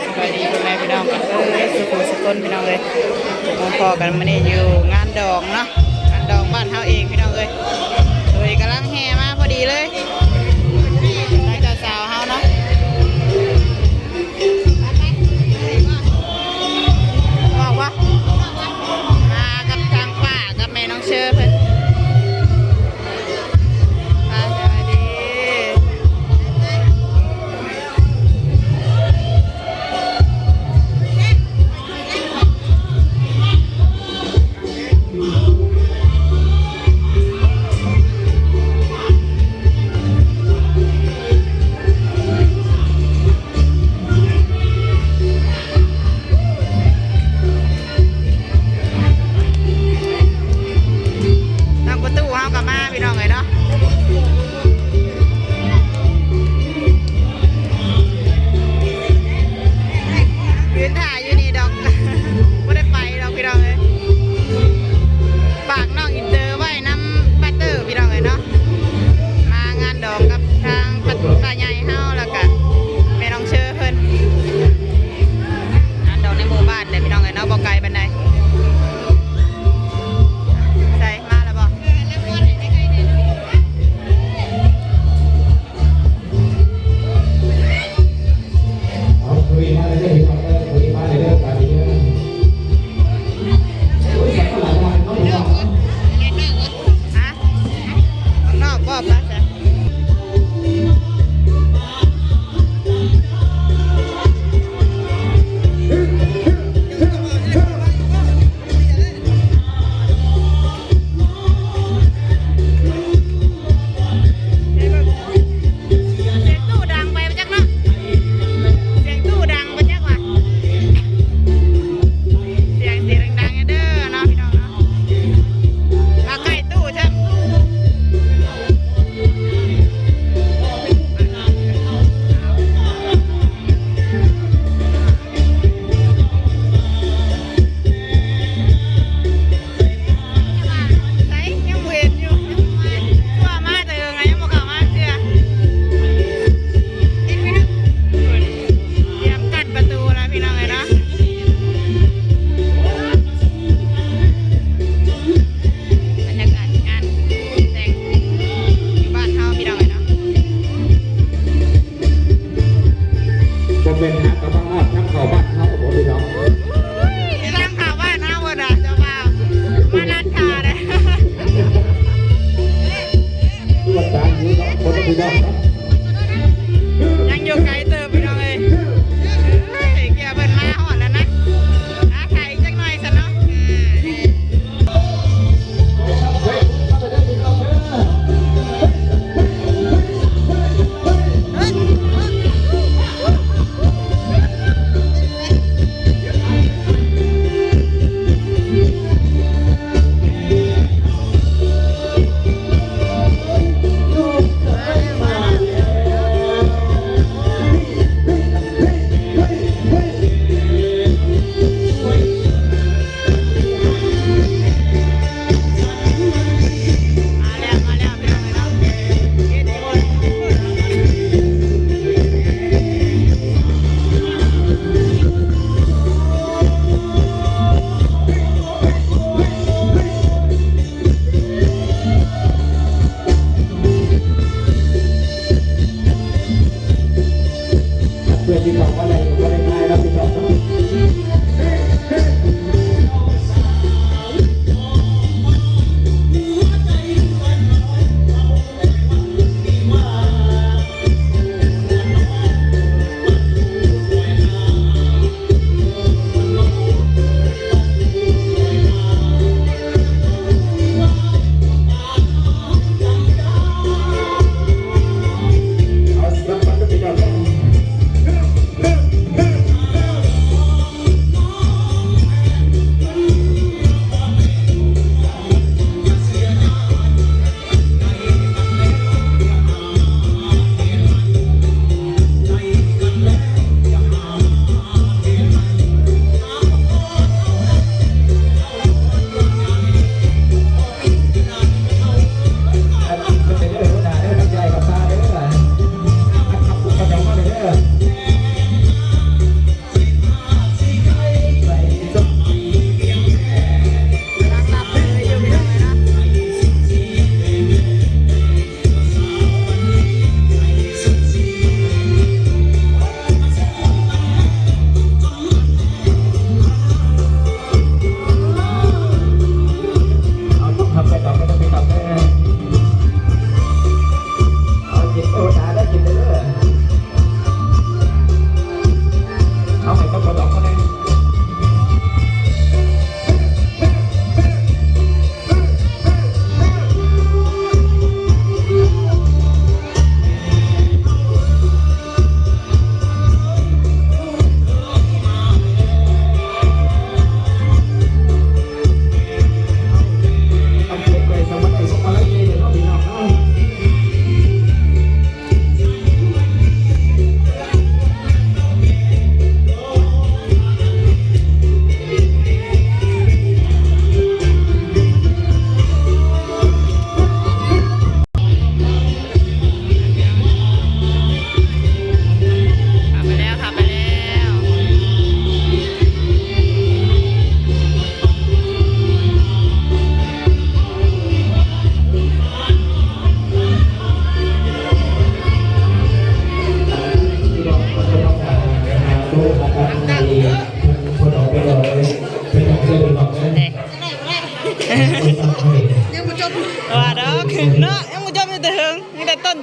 ສະບາຍດີພໍ່ແມ່ພີ່ນ້ອງເອີຍ ສຸຂູສຸຄົນພີ່ນ້ອງເອີຍ ພົບພໍ້ກັນມື້ນີ້ຢູ່ງານດອງເນາະ ງານດອງບ້ານເຮົາເອງພີ່ນ້ອງເອີຍ ໂດຍກຳລັງແຫ່ມາພໍດີເລີຍ ທາງເຈົ້າສາວເຮົາເນາະ ອອກບໍ່? ມາກັບທາງປ້າກັບແມ່ນ້ອງເຊີເພິ່ນ ປ້າສະບາຍດີ. ທາງປະຕູເຮົາກໍມາພີ່ນ້ອງເອີຍເນາະ ຢືນຖ້າຢູ່ນີ້ດອກ ບໍ່ໄດ້ໄປດອກພີ່ນ້ອງເອີຍ ຝາກນ້ອງອິນເຕີໄວ້ນຳປ້າເຕີພີ່ນ້ອງເອີຍເນາະ ມາງານດອງກັບທາງປ້າ ປ້າໃຫຍ່ເຮົາ ແລ້ວກະແມ່ນ້ອງເຊີເພິ່ນ ງານດອງໃນໝູ່ບ້ານເດ້ພີ່ນ້ອງເອີຍເນາະ ບໍ່ໄກປານໃດ ໃສ ມາແລ້ວບໍ່? ຮະ? ຂ້າງນອກບໍ່? ໄປຊະ. ສຽງຕູ້ດັງໄປບໍ່ຈັກເນາະ ສຽງຕູ້ດັງບໍ່ຈັກວ່າ ສຽງ ສຽງດັງໆເດີເນາະ ພີ່ນ້ອງເນາະ ມາໃກ້ຕູ້ຊະ. ໃສ ຍັງບໍ່ເຫັນຢູ່ ຕົວະມາແຕ່ເຫິງ ຍັງບໍ່ເຂົ້າມາເທື່ອ ຕຽມກັ້ນປະຕູແລ້ວ ພີ່ນ້ອງເອີຍເນາະ. ບັນຍາກາດງານແຕ່ງຢູ່ບ້ານເຮົາ ພີ່ນ້ອງເອີຍເນາະ. ບໍ່ແມ່ນຫາກະມາຮອດທາງເຂົ້າບ້ານເຮົາບໍ່ພີ່ນ້ອງ ທາງເຂົ້າບ້ານເຮົາພຸ້ນນະ ເຈົ້າບ່າວ ມາລັດທ່າເດ້ ຄືວ່າຕາຍຢູ່ເນາະ ຄົນພີ່ນ້ອງເນາະ ຍັງຢູ່ໄກເຕີບພີ່ນ້ອງເອີຍ ເອີຍ ເກືອບເພິ່ນມາຮອດແລ້ວນະ ອາ ຖ້າອີກຈັກໜ້ອຍຊັ້ນເນາະ.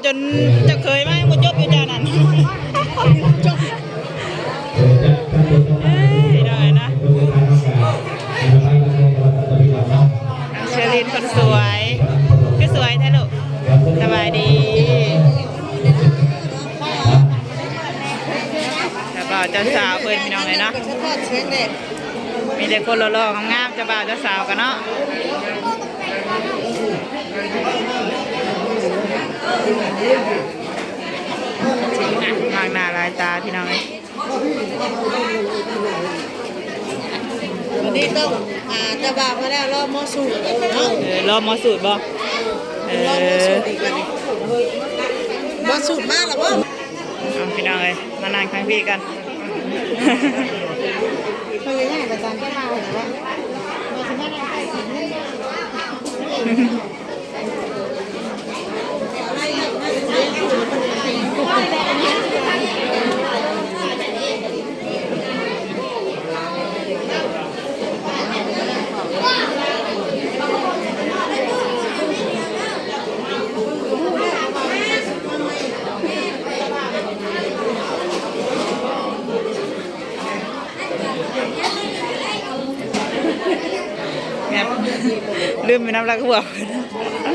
ຈົນເຈົ້າເຂີຍມາຍັງບໍ່ຈົບຢູ່ເຈົ້ານັ້ນ. ເອີຍ ໄດ້ນະ ເຊີລິນຄົນສວຍ ຄືສວຍແທ້ລູກ. ສະບາຍດີ ເຈົ້າບ່າວເຈົ້າສາວເພິ່ນ ພີ່ນ້ອງເອີຍເນາະ. ມີແຕ່ຄົນຫຼໍ່ໆງາມໆ ເຈົ້າບ່າວເຈົ້າສາວກັນເນາະ. ມາກໜ້າຫຼາຍຕາ ພີ່ນ້ອງເອີຍ. ວັນນີ້ຕ້ອງ ອ່າ ເຈົ້າບ່າວມາແລ້ວ ລໍໝໍສູດເນາະ. ເອີ ລໍໝໍສູດບໍ່? ເອີ ລໍໝໍສູດອີກບັດນີ້. ໝໍສູດມາແລ້ວບໍ່? ເອົາ ພີ່ນ້ອງເອີຍ ມານັ່ງທາງພີ້ກັນ. ແບບລືມໄປນຳລາວກະບວກ. ເອີ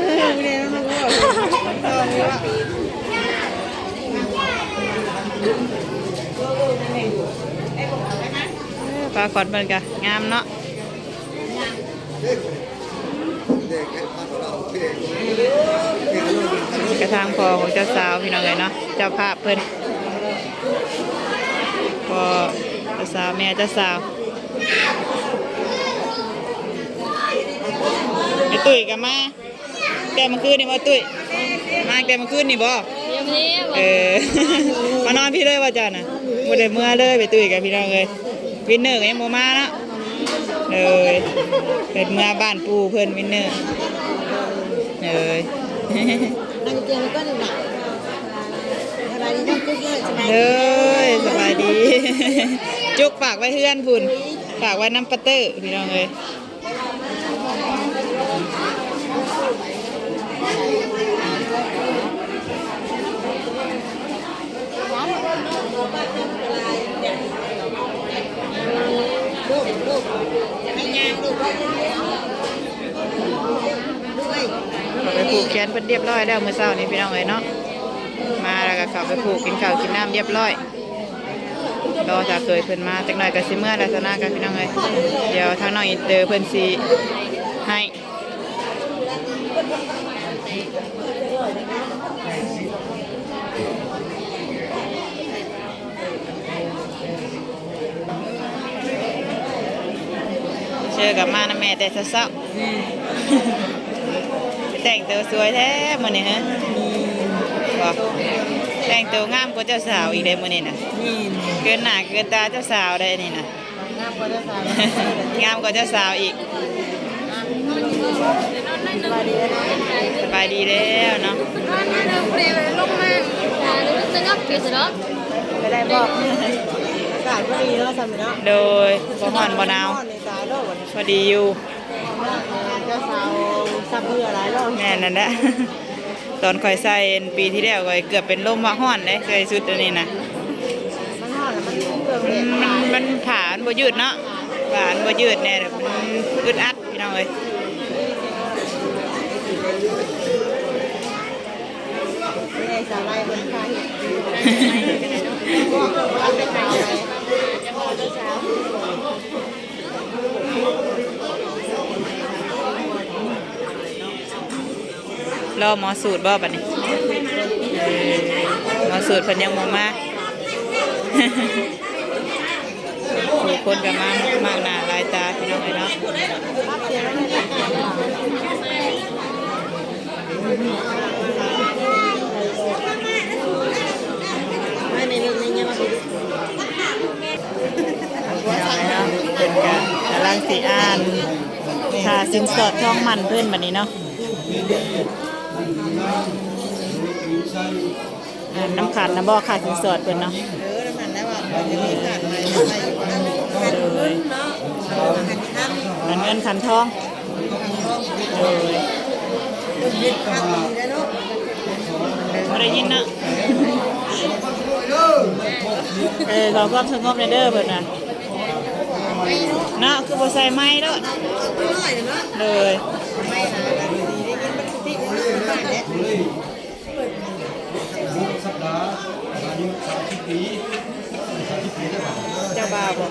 ຜ້າຂວັນເພິ່ນກະງາມເນາະ. ກະທາງພໍ່ຂອງເຈົ້າສາວ ພີ່ນ້ອງເອີຍເນາະ ເຈົ້າພາບເພິ່ນ ພໍ່ເຈົ້າສາວ ແມ່ເຈົ້າສາວ. ແມ່ຕຸ້ຍກະມາແຕ່ມື້ຄືນນີ້ບໍ່ຕຸ້ຍ? ມາແຕ່ມື້ຄືນນີ້ບໍ່? ເອີ ມານອນພີ້ເລີຍບໍ່ເຈົ້ານະ? ບໍ່ໄດ້ເມືອເລີຍ ແມ່ຕຸ້ຍກະ ພີ່ນ້ອງເອີຍ. ວິນເນີກະຍັງບໍ່ມາເນາະ. ເອີຍ ເພິ່ນເມືອບ້ານປູ່ເພິ່ນ ວິນເນີ. ເອີຍ ນັ່ງເຕີນກ່ອນນີ້ລະ. ສະບາຍດີເດີ ສະບາຍດີ ເດີ ສະບາຍດີ. ຈຸກຝາກໄວ້ເຮືອນພຸ້ນ ຝາກໄວ້ນຳປາເຕີ ພີ່ນ້ອງເອີຍ. ເຂົ້າໄປຜູກແຂນເພິ່ນຮຽບຮ້ອຍແລ້ວມື້ເຊົ້ານີ້ ພີ່ນ້ອງເອີຍເນາະ. ມາແລ້ວກະເຂົ້າໄປຜູກ ກິນເຂົ້າກິນນ້ຳຮຽບຮ້ອຍ. ລໍຖ້າເຂີຍເພິ່ນມາ ຈັກໜ້ອຍກະຊິເມືອແລ້ວ ສາວນາງກະ ພີ່ນ້ອງເອີຍ. ດຽວທາງນ້ອງອິນເຕີເພິ່ນຊິໃຫ້ ເຊີກັບມານຳແມ່ແຕ່ເຊົ້າໆ. ແມ່ນ ແຕ່ງໂຕສວຍແທ້ມື້ນີ້ເຮີ. ແມ່ນ ບໍ່ ແຕ່ງໂຕງາມກວ່າເຈົ້າສາວອີກເດ້ມື້ນີ້ນະ. ແມ່ນ ເກີນໜ້າເກີນຕາເຈົ້າສາວໄດ໋ນີ້ນະ. ງາມກວ່າເຈົ້າສາວ ງາມກວ່າເຈົ້າສາວອີກ. ສະບາຍດີແລ້ວເນາະ. ກະໄດ້ບອກ ອາກາດພໍດີເນາະ ຊ່ຳນີ້ເນາະ. ໂດຍ ບໍ່ຮ້ອນບໍ່ໜາວ ພໍດີຢູ່. ເຈົ້າສາວຊັບເຫື່ອຫຼາຍເນາະ. ແມ່ນນັ້ນແຫຼະ ຕອນຂ້ອຍໃສ່ປີທີ່ແລ້ວ ຂ້ອຍເກືອບເປັນລົມວ່າຮ້ອນເດ້ ໃສ່ຊຸດອັນນີ້ນະ. ມັນຮ້ອນແລ້ວມັນເຄື່ອງແບບ ມັນ ມັນຜ້າມັນບໍ່ຍືດເນາະ ຜ້າມັນບໍ່ຍືດແນ່ ມັນອຶດອັດ ພີ່ນ້ອງເອີຍ. ນີ້ສາວໄລເພິ່ນພາເຮັດຢູ່ ເອົາແຕ່ເຊົ້າໄປ. ລໍໝໍສູດບໍ່ບັດນີ້? ເອີ ໝໍສູດເພິ່ນຍັງບໍ່ມາ. ຜູ້ຄົນກະມາມາກໜ້າຫຼາຍຕາ ພີ່ນ້ອງເອີຍເນາະ. ເພິ່ນກະກຳລັງຊິອ່ານຄ່າສິນສອດທອງໝັ້ນເພິ່ນບັດນີ້ເນາະ. ອ່າ ນຳຂັນນະບໍ່ ຄ່າສິນສອດເພິ່ນເນາະ. ເອີ ນຳຫັ້ນແຫຼະວ່າເພິ່ນຈະມີຂາດໃໝ່ໃຫ້ຢູ່ບໍ່. ໂດຍ ຂາດເງິນເນາະ ຂາດຄຳ ຂາດເງິນຂັນທອງ. ໂດຍ ເພິ່ນເຮັດຄັກດີແລ້ວເນາະ. ບໍ່ໄດ້ຍິນເນາະ. ເອີ ຂໍຄວາມສະຫງົບແດ່ເດີເພິ່ນວ່າເນາະ. ຄືບໍ່ໃສ່ໄມໂລດ. ໂດຍ. ຫົກສັບດາ ອາຍຸສາມສິບປີ ສາມສິບປີແລ້ວ. ເຈົ້າບ່າວບໍ່?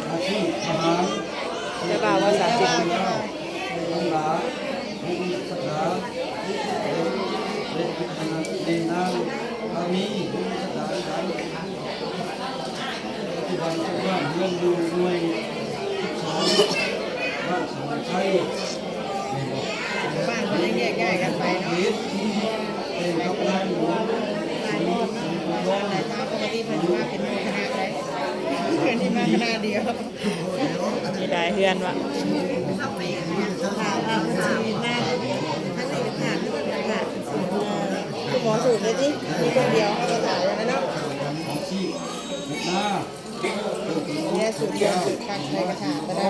ອາຊີບທະຫານ. ເຈົ້າບ່າວບໍ່? ສາມສິບ. ບ້ານເພິ່ນແຍກຍ້າຍກັນໄປເນາະ. ຫຼາຍຮອບເນາະ ຫຼາຍຮອບເນາະ. ປົກກະຕິເພິ່ນຊິມາເປັນໝູ່ຄະນະໄດ໋ ເພິ່ນຊິມາຄະນະດຽວ. ມີຫຼາຍເຮືອນວະ. ຖ້າວ່າເພິ່ນຊິມາທາງນີ້ກໍຖາມ ເພິ່ນກໍຖາມ ເອີ ຄຸນໝໍສູດເດ້ຕິ ມີຄົນດຽວ ເຮົາກໍຖາມແລ້ວເນາະ. ເນຍ ສູດດຽວ ສູດຄັກ ໃຜກໍຖາມກໍໄດ້.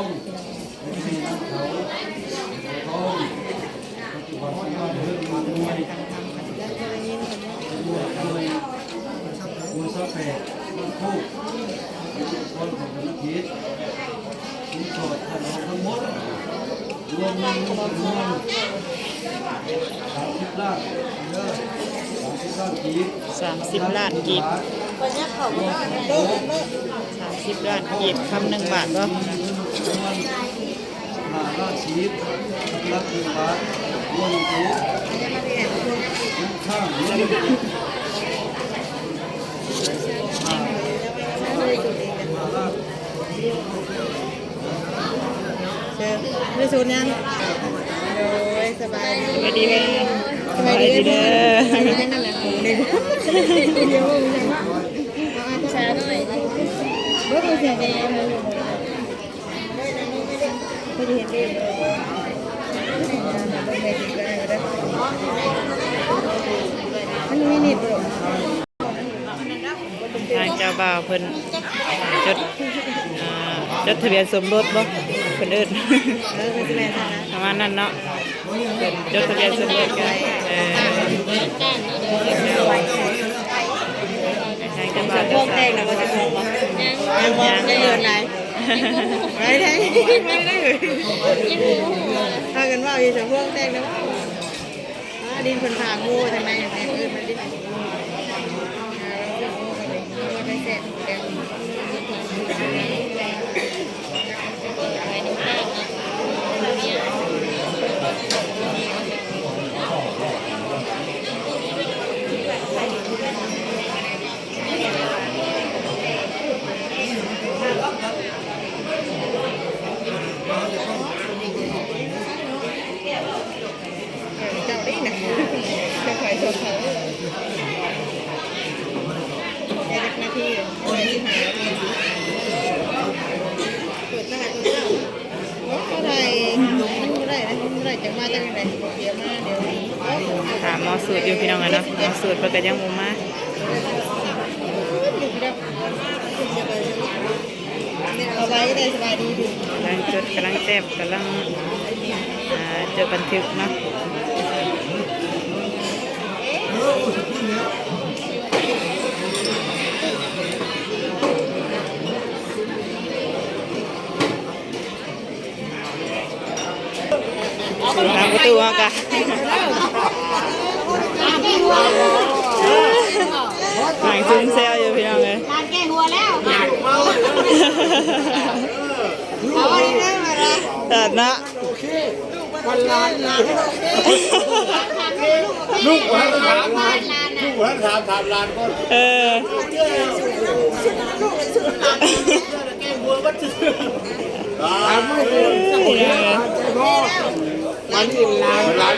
ສາມສິບລ້ານກີບ ສາມສິບລ້ານກີບ ຄຳໜຶ່ງບາດບໍ່? ຫ້າລ້ານກີບ ລັກໜຶ່ງບາດ ລວມຢູ່ ຂ້າງ ເຊີນ ມີສູດຫຍັງ? ໂດຍ ສະບາຍດີ ສະບາຍດີແມ່ ສະບາຍດີເດີ ສະບາຍດີເດີ ອັນນີ້ແມ່ນນັ້ນແຫຼະ ດຽວເບິ່ງຫຍັງວະ ເອົາ ເອົາ ເບິ່ງເສື້ອແດງ ທາງເຈົ້າບ່າວເພິ່ນຈົດ ອ່າ ຈົດທະບຽນສົມລົດບໍ່ ເພິ່ນເອີ້ນ ເອີ ເພິ່ນຊິແມ່ນຊັ້ນນະ ປະມານນັ້ນເນາະ. ຈົດທະບຽນສົມລົດກັນ ເອີ ໃຫ້ກັນວ່າ ພວກແຕ່ງນະບໍ່ ຈະພວກບໍ່ ຍັງບໍ່ ຍັງບໍ່ ຍັງເດີນໄດ້ ໄດ້ໄດ້ ໄດ້ເລີຍ ພາກັນເວົ້າຢູ່ ຈະພວກແຕ່ງນະ ອ່າ ດິນເພິ່ນພາງໝູ່ທາງໃນ ເອີ້ນມາດິນ ເຈົ້າໄດ້ນະ ເຈົ້າໄປ ເຈົ້າໄປ ໄດ້ຈັກນາທີ? ໄດ້ສິບຫ້ານາທີ ເປີດຕະຫຼາດຕອນເຊົ້າ ໂອ້ ເທົ່າໃດ ມັນບໍ່ໄດ້ນະ ມັນບໍ່ໄດ້ ຈັກມາຈັກໃດ ດຽວມາ ດຽວ ຖ້າໝໍສູດຢູ່ ພີ່ນ້ອງເອີຍເນາະ ໝໍສູດເພິ່ນກໍຍັງບໍ່ມາ. ກຳລັງຈົດ ກຳລັງແຕ້ມ ກຳລັງ ອ່າ ຈົດບັນທຶກເນາະ. ທາງປະຕູເຮົາກະ ນັ່ງຊຶມແຊວຢູ່ພີ່ນ້ອງເອີຍ ຫຼານແກ້ຫົວແລ້ວ ເອົາອັນນີ້ເດີມາລະ ເນາະ ລູກບໍ່ທັນຖາມ ລູກບໍ່ທັນຖາມ ຖາມຫຼານກ່ອນ ເອີ ແກ້ຫົວບັດ ອ່າ ອັນນີ້ຫຼານ ຫຼານ ຫຼານ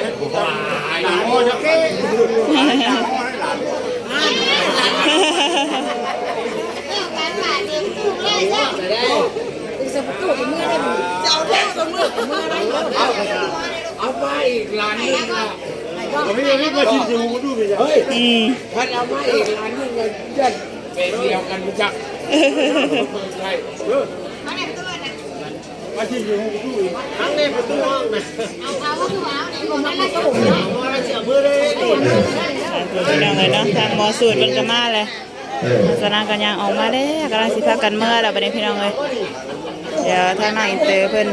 ເອົາມາອີກຫຼານໜຶ່ງນະ ເຮີຍ ເອົາມາອີກຫຼານໜຶ່ງນະ ຢ້ານແບບດຽວກັນ ຮູ້ຈັກ ໃຊ່ ມາທີ່ຢູ່ຫ້ອງປະຕູອີກ ທາງໃນປະຕູຫ້ອງນະ ເອົາ ເອົາ ຄືວ່າເອົາໃນຫ້ອງ ມັນກໍບໍ່ມີ ເອົາມາແລ້ວຊິເອົາເບີໄດ້ ເອົາ ພີ່ນ້ອງເອີຍເນາະ ທາງໝໍສູດເພິ່ນກໍມາແລ້ວ. ສາວນາງກໍຍ່າງອອກມາແລ້ວ ກຳລັງຊິພາກັນເມືອແລ້ວບັດນີ້ພີ່ນ້ອງເອີຍ. ດຽວທາງນ້ອງອິນເຕີເພິ່ນ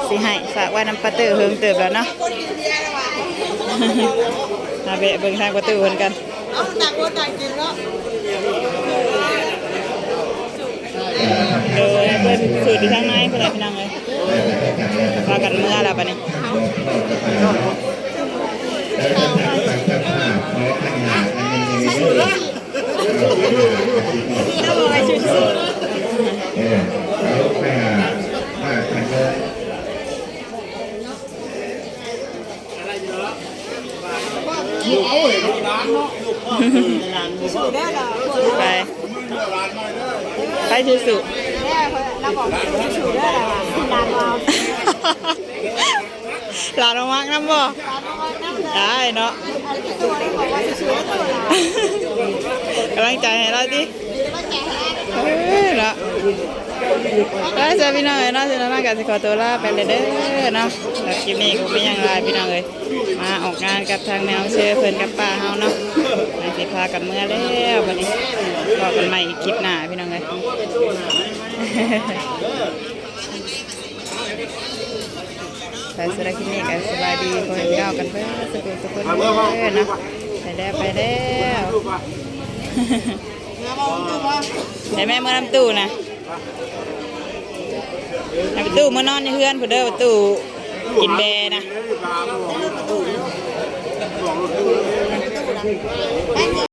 ຊິໃຫ້ ຝາກໄວ້ນຳປາເຕີເຫິງເຕີບແລ້ວເນາະ. ມາແວະເບິ່ງທາງປະຕູເພິ່ນກັນ. ເອົາ ນັ່ງຄົນນັ່ງກິນເນາະ. ໂດຍ ເພິ່ນສູດຢູ່ທາງໃນພຸ້ນແຫຼະພີ່ນ້ອງເອີຍ. ພາກັນເມືອແລ້ວບັດນີ້. ໄປ ໄປສູ້ໆ. ຫຼານບໍ່ມັກນຳບໍ່? ໄດ້ເນາະ. ກຳລັງໃຈໃຫ້ລາວຕິ? ເອີ ເນາະ. ໄປ ສະ ພີ່ນ້ອງເອີຍເນາະ, ສະນັ້ນກໍຊິຂໍຕົວລາໄປແລ້ວເດີເນາະ. ສຳລັບຄລິບນີ້ກໍບໍ່ມີຫຍັງຫຼາຍພີ່ນ້ອງເອີຍ, ມາອອກງານກັບທາງແມ່ນ້ອງເຊີເພິ່ນກັບປ້າເຮົາເນາະ. ກໍຊິພາກັນເມືອແລ້ວບັດນີ້, ພໍ້ກັນໃໝ່ອີກຄລິບໜ້າພີ່ນ້ອງເອີຍ. ໄປ ສຳລັບຄລິບນີ້ກໍສະບາຍດີພໍ່ແມ່ພີ່ນ້ອງກັນເບິດສູ່ຜູ້ສູ່ຄົນເດີເນາະ. ໄປແລ້ວ ໄປແລ້ວ. ໃຫ້ແມ່ເມືອນຳຕູ້ນະ, ໃຫ້ປະຕູເມືອນອນຢູ່ເຮືອນພຸ້ນເດີ, ປະຕູກິນແບນະ.